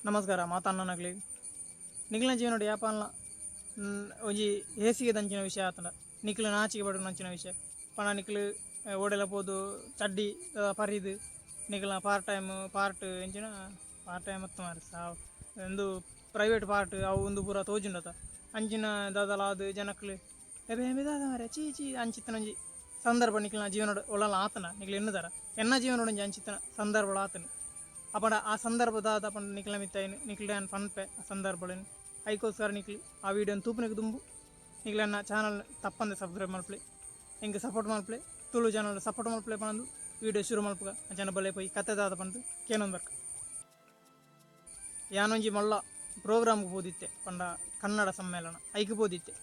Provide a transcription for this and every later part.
ನಮಸ್ಕಾರ ಮಾತಾನ್ನನಗ್ಲಿ ನಿಕ್ಲೆನ ಜೀವನಡ್ ಯಾಪನ್ಲ ಒಂಜಿ ಹೇಸಿಗೆದಂಚಿನ ವಿಷಯ ಆತ್ಂಡ ನಿಕ್ಲು ನಾಚಿಕೆ ಪಡುನಂಚಿನ ವಿಷಯ ಪಂಡ ನಿಕ್ಲು ಓಡೆಲ ಪೋದು ಚಡ್ಡಿ ಪರಿದ್ ನಿಕ್ಲ್ನ ಪಾರ್ಟ್ ಟೈಮ್ ಪಾರ್ಟ್ ಎಂಚಿನ ಪಾರ್ಟ್ ಟೈಮ್ ಅತ್ತ್ ಮಾರ್ರೆ ಸಾವ್ ಉಂದು ಪ್ರೈವೇಟ್ ಪಾರ್ಟ್ ಅವು ಉಂದು ಪೂರ ತೋಜುಂಡತ ಅಂಚಿನ ದಾದಲ ಆದ್ ಜನಕ್ಲ್ ಎಬೆ ಎಬೆ ದಾದ ಮಾರ್ರೆ ಚೀ ಚೀ ಅಂಚಿತ್ತಿನ ಒಂಜಿ ಸಂದರ್ಭ ನಿಕ್ಲೆನ ಜೀವನಡ್ ಒಲಲ ಆತ್ಂಡ ನಿಕ್ಲ್ ಎನ್ನುದರ ಎನ್ನ ಜೀವನಡ್ ಒಂಜಿ ಅಂಚಿತ್ತಿನ ಸಂದರ್ಭಲ ಆತ್ಂಡ್. ಅಪಂಡ ಆ ಸಂದರ್ಭ ದಾದ ಪಂಡ ನಿಕ್ಲೆನ ಮಿತ್ತ್ ಐನ್ ನಿಕ್ಲೆಡ ಯಾನ್ ಪನ್ಪೆ ಆ ಸಂದರ್ಭಲೆನ್ ಐಕೋಸ್ಕರ ನಿಕ್ಲು ಆ ವೀಡಿಯೋನ್ ತೂಪುನೆಗ್ ದುಂಬು ನಿಕ್ಲೆನ ಚಾನಲ್ ತಪ್ಪಂದೆ ಸಬ್ಸ್ಕ್ರೈಬ್ ಮಲ್ಪುಲೆ ಎಂಕ್ ಸಪೋರ್ಟ್ ಮಲ್ಪುಲೆ ತುಳು ಚಾನಲ್ ಸಪೋರ್ಟ್ ಮಲ್ಪುಲೆ ಪನೊಂದು ವೀಡಿಯೋ ಶುರು ಮಲ್ಪುಗ ಅಂಚನೆ ಬಲೆ ಪೋಯಿ ಕತೆ ದಾದ ಪಂದ್ ಕೇನೊಂದು ಬರ್ಕ. ಯಾನೊಂಜಿ ಮಲ್ಲ ಪ್ರೋಗ್ರಾಮ್ಗ್ ಪೋದಿತ್ತೆ ಪಂಡ ಕನ್ನಡ ಸಮ್ಮೇಳನ ಐಕ್ ಪೋದಿತ್ತೆ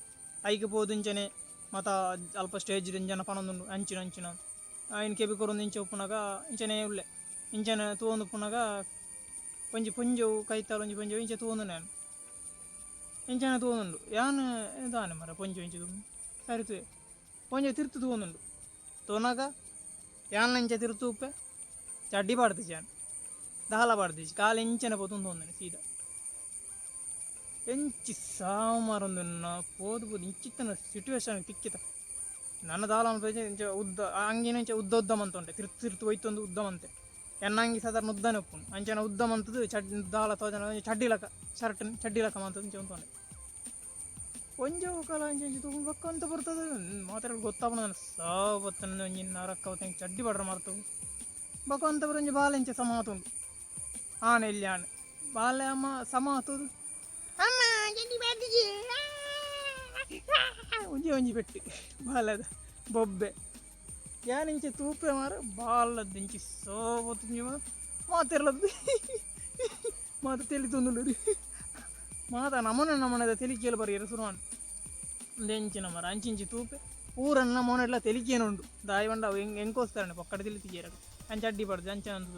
ಐಕ್ ಪೋದು ಇಂಚನೆ ಮಾತ ಅಲ್ಪ ಸ್ಟೇಜ್ಡ್ ಇಂಚನ ಪನೊಂದುಂಡು ಅಂಚಿನ ಅಂಚಿನ ಐನ್ ಕೆಬಿ ಕೊರೊಂದು ಇಂಚ ಉಪ್ಪುನಗ ಇಂಚನೆ ಉಲ್ಲೆ. ಇಂಚನೆ ತೂವೊಂದುಪ್ಪುನಗ ಒಂಜಿ ಪೊಂಜೊವು ಕೈತಲ್ ಒಂಜಿ ಪೊಂಜೊವು ಇಂಚ ತೂವೊಂದುಂಡು ಯಾನ್ ಇಂಚನೆ ತೂವೊಂದುಂಡು ಯಾನ್ ದಾನೆ ಮಾರ್ರೆ ಪೊಂಜೊವು ಇಂಚ ತೂವೊಂದು ಸರಿ ತೂಯೆ ಪೊಂಜೊವು ತಿರ್ತ್ ತೂವೊಂದುಂಡು ತೂನಗ ಯಾನ್ಲ ಇಂಚ ತಿರ್ತ್ ತೂಪೆ ಚಡ್ಡಿ ಪಾಡ್ದಿಜಿ ಯಾನ್ ದಾಲ ಪಾಡ್ದಿಜಿ ಕಾಲ್ ಇಂಚನೆ ಪೋತುಂದು ತೂವೊಂದುಂಡು ಸೀದಾ ಎಂಚಿ ಸಾವು ಮಾರೊಂದುನ್ನ ಪೋದು ಪೋದು ಇಂಚಿತ್ತಿನ ಸಿಟುವೇಶನ್ ತಿಕ್ಕಿತ ನನ ದಾಲ ಮನ್ಪುಜಿ ಇಂಚ ಉದ್ದ ಅಂಗಿನ ಇಂಚ ಉದ್ದ ಉದ್ದ ಮಂತೊಂಡೆ ತಿರ್ತ್ ತಿರ್ತ್ ಒಯ್ತೊಂದು ಉದ್ದ ಮಂತೆ ಎನ್ನ ಅಂಗಿ ಸಾಧಾರಣ ಉದ್ದನೆ ಉಪ್ಪುಂಡು ಅಂಚನೆ ಉದ್ದ ಮಂತುದು ಚಡ್ ದಾಲ ತೋಜನ ಒಂಜಿ ಚಡ್ಡಿ ಲಕ ಶರ್ಟ್ ಚಡ್ಡಿ ಲಕ ಮಂತುದು ಇಂಚ ಉಂತೊಂಡೆ ಒಂಜಿ ಕಾಲ ಅಂಚ ಇಂಚ ತೂಪುಂಡು ಬೊಕ್ಕ ಒಂತೆ ಬರ್ತದೆ ಮಾತೆರೆಗ್ಲ ಗೊತ್ತಾಪುಂಡು ದಾನೆ ಸಾವು ಬತ್ತುಂಡು ಒಂಜಿ ನರಕ ಚಡ್ಡಿ ಪಾಡ್ರೆ ಮರ್ತು ಬೊಕ್ಕ ಒಂತೆ ಪೂರ ಒಂಜಿ ಬಾಲೆ ಇಂಚ ಸಮ ಆತುಂಡು ಆಣ್ ಎಲ್ಯ ಆಣ್ ಬಾಲೆ ಅಮ್ಮ ಸಮ ಆತುದು ಅಮ್ಮ ಚಡ್ಡಿ ಪಾಡ್ದಿಜಿ ಒಂಜಿ ಒಂಜಿ ಪೆಟ್ಟ್ ಬಾಲೆದ ಬೊಬ್ಬೆ ಯಾನ್ ಇಂಚ ತೂಪೆ ಮಾರೆ ಬಾಲೆದ ಇಂಚಿ ಸೋಪೊತುಂಜಿ ಮಾತೆರ್ಲ ಮಾತ ತೆಲಿತೊಂದುಲ್ಲೆರ್ ಮಾತ ನಮೊನೆ ನಮೊನೆದ ತೆಲಿಕೆಲ್ ಬರ್ಯೆರೆ ಸುರು ಆಂಡ್ ಉಂದೆಂಚಿನ ಮಾರೆ ಅಂಚಿಂಚಿ ತೂಪೆ ಪೂರ ನಮೊನೆಡ್ಲ ತೆಲಿಕೆನೆ ಉಂಡು ದಾಯೆ ಪಂಡ ಅವು ಎಂಕೋಸ್ಕರನೆ ಪೊಕ್ಕಡೆ ತೆಲಿತಿಜೆರ್ ಅಂಚ ಅಡ್ಡಿ ಪಾಡ್ದ್ ಅಂಚ ಅಂದ್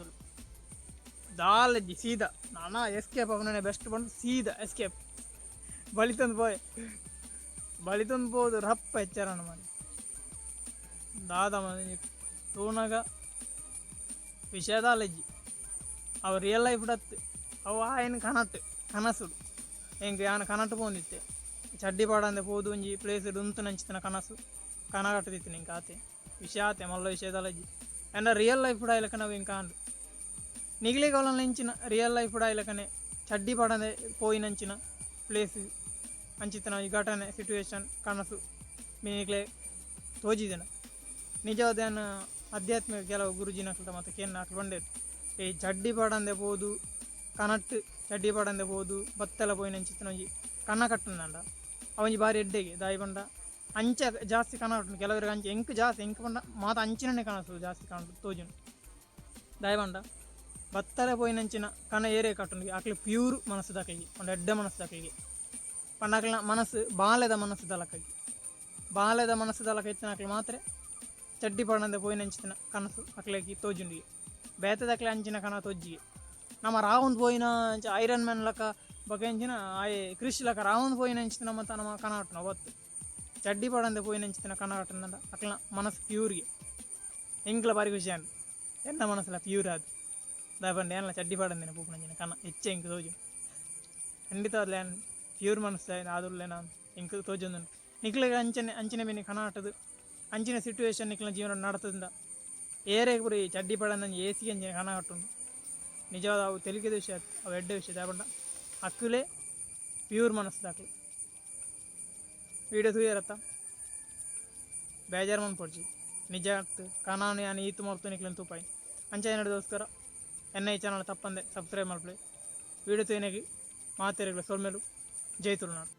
ದಾಲಜ್ಜಿ ಸೀದಾ ನನ ಎಸ್ಕೇಪ್ ಆಪುನನೆ ಬೆಸ್ಟ್ ಪಂದ್ ಸೀದಾ ಎಸ್ಕೇಪ್ ಬಲಿತೊಂದು ಪೋಯೆ ಬಲಿತೊಂದು ಪೋದು ರಪ್ಪ ಎಚ್ಚರಣ ಮಾರೆ ದಾದ ಮಾರೆ ತೂನಗ ವಿಷಯ ದಾಲಜ್ಜಿ ಅವು ರಿಯಲ್ ಲೈಫ್ ಅತ್ತ್ ಅವು ಆಯನ ಕನಟ್ ಕನಸುಡು ಎಂಕ್ ಯಾನ್ ಕನಟ್ ಪೋವೊಂದಿತ್ತೆ ಚಡ್ಡಿ ಪಾಡಂದೆ ಪೋದು ಒಂಜಿ ಪ್ಲೇಸ್ ಡ್ ಉಂತುನಂಚಿತ್ತಿನ ಕನಸು ಕನ ಕಟ್ಟುದಿತ್ತಿನಿ ಎಂಕ್ ಆತೆ ವಿಷಯ ಆತೆ ಮಲ್ಲ ವಿಷಯ ದಾಲಜ್ಜಿ ಆಂಡ ರಿಯಲ್ ಲೈಫ್ ಡ್ ಆಯಿಲೆಕನೆ ಅವು ಎಂಕ್ ಆಂಡ್ ನಿಕ್ಲೆಗ್ ಅವ್ಲನ ಇಂಚಿನ ರಿಯಲ್ ಲೈಫ್ ಡ್ ಆಯಿಲೆಕನೆ ಚಡ್ಡಿ ಪಾಡಂದೆ ಪೋಯಿನಂಚಿನ ಪ್ಲೇಸ್ ಅಂಚಿತ್ತಿನ ಒಂಜಿ ಘಟನೆ ಸಿಟುವೇಶನ್ ಕನಸು ನಿಕ್ಲೆ ತೋಜಿದಿನ ನಿಜವಾದ್ ಯಾನ್ ಅಧ್ಯಾತ್ಮಿಕ ಕೆಲವು ಗುರೂಜಿನಕ್ಲೆಡ ಮಾತ ಕೇನ್ನ ಅಕ್ಲು ಪಂಡೆರ್ ಈ ಚಡ್ಡಿ ಪಾಡಂದೆ ಪೋದು ಕನಟ್ ಚಡ್ಡಿ ಪಾಡಂದೆ ಪೋದು ಬತ್ತಲ ಪೋಯಿನಂಚಿತ್ತಿನ ಒಂಜಿ ಕನ ಕಟ್ಟುಂಡಂಡ ಅವೊಂಜಿ ಬಾರಿ ಎಡ್ಡೆಗೆ ದಾಯೆ ಪಂಡ ಅಂಚ ಜಾಸ್ತಿ ಕನ ಕಟ್ಟುಂಡು ಕೆಲವೆರೆಗ್ ಅಂಚ ಎಂಕ್ ಜಾಸ್ತಿ ಎಂಕ್ ಪಂಡ ಮಾತ ಅಂಚಿನನೆ ಕನಸು ಜಾಸ್ತಿ ಕಾಣುದು ತೋಜುಂಡು ದಾಯೆ ಪಂಡ ಬತ್ತಲೆ ಪೋಯಿನಂಚಿನ ಕನ ಏರೆಗ್ ಕಟ್ಟುಂಡು ಅಕ್ಲೆ ಪ್ಯೂರ್ ಮನಸ್ಸುದಕ್ಲೆಗ್ ಪಂಡ ಎಡ್ಡೆ ಮನಸ್ಸುದಕ್ಲೆಗ್ ಪಂಡ ಅಕ್ಲೆನ ಮನಸ್ಸು ಬಾಲೆದ ಮನಸ್ಸುದಲಕಗೆ ಬಾಲೆದ ಮನಸ್ಸುದಲಕ ಇತ್ತಿನಕ್ಲು ಮಾತ್ರೆ ಚಡ್ಡಿ ಪಾಡಂದೆ ಪೋಯಿನಂಚಿತ್ತಿನ ಕನಸು ಅಕ್ಲೆಗ್ ತೋಜುಂಡುಗೆ ಬೇತೆದಕ್ಲೆ ಅಂಚಿನ ಕನ ತೋಜ್ಜಿಗೆ ನಮ ರಾವೊಂದು ಪೋಯಿನ ಅಂಚ ಐರನ್ ಮ್ಯಾನ್ ಲಕ ಬೊಕ ಎಂಚಿನ ಆಯೆ ಕ್ರಿಶ್ ಲಕ ರಾವೊಂದು ಪೋಯಿನಂಚಿತ್ತಿನ ಮಾತ ನಮ ಕನ ಕಟ್ಟುನ ಅವತ್ತ್ ಚಡ್ಡಿ ಪಾಡಂದೆ ಪೋಯಿನಂಚಿತ್ತಿನ ಕನ ಕಟ್ಟುಂಡ ಅಕ್ಲೆನ ಮನಸ್ಸು ಪ್ಯೂರ್ಗೆ ಎಂಕ್ಲ ಬಾರಿ ಖುಷಿ ಆಂಡ್ ಎನ್ನ ಮನಸ್ಸುಲ ಪ್ಯೂರ್ ಆದ್ ದಾಯೆ ಪಂಡ ಯಾನ್ಲ ಚಡ್ಡಿ ಪಾಡಂದಿನ ಪೋಪುನಂಚಿನ ಕನ ಎಚ್ಚ ಎಂಕ್ ತೋಜುಂಡು ಖಂಡಿತವಾದ್ಲ ಯಾನ್ ಪ್ಯೂರ್ ಮನಸ್ಸು ಆದುಲ್ಲೆನ ಎಂಕ್ ತೋಜೊಂದುಂಡು ನಿಕ್ಲೆಗ್ ಅಂಚನೆ ಅಂಚಿನ ಮಿನಿ ಕನ ಕಟ್ಟುದು ಅಂಚಿನ ಸಿಟುವೇಶನ್ ನಿಕ್ಲೆನ ಜೀವನಡ್ ನಡತುಂಡ ಏರೆಗ್ ಪೂರ ಈ ಚಡ್ಡಿ ಪಾಡಂದೆ ಏಸಿಗೆ ಅಂಚಿನ ಕನ ಕಟ್ಟುಂಡು ನಿಜವಾದ ಅವು ತೆಲಿಕೆದ ವಿಷಯ ಅತ್ತ್ ಅವು ಎಡ್ಡೆ ವಿಷಯ ದಾಯೆ ಪಂಡ ಅಕುಲೇ ಪ್ಯೂರ್ ಮನಸ್ಸುದಕ್ಲು ವೀಡಿಯೋ ತೂಯರತ್ತ ಬೇಜಾರ್ ಮನ್ಪೊಡ್ಚಿ ನಿಜ ಅತ್ತ್ ಕನಾನು ಯಾನ್ ಈತ್ ಮಲ್ತು ನಿಕ್ಲೆನ್ ತೂಪಾಯಿ ಅಂಚ ಎನ್ನಡ್ದೋಸ್ಕರ ಎನ್ನ ಈ ಚಾನಲ್ ತಪ್ಪಂದೆ ಸಬ್ಸ್ಕ್ರೈಬ್ ಮಲ್ಪುಲೆ ವೀಡಿಯೋ ತೂಯಿನೆಗ್ ಮಾತೆರೆಗ್ಲ ಸೊಲ್ಮೆಲು ಜೈ ತುಳುನಾಡ್.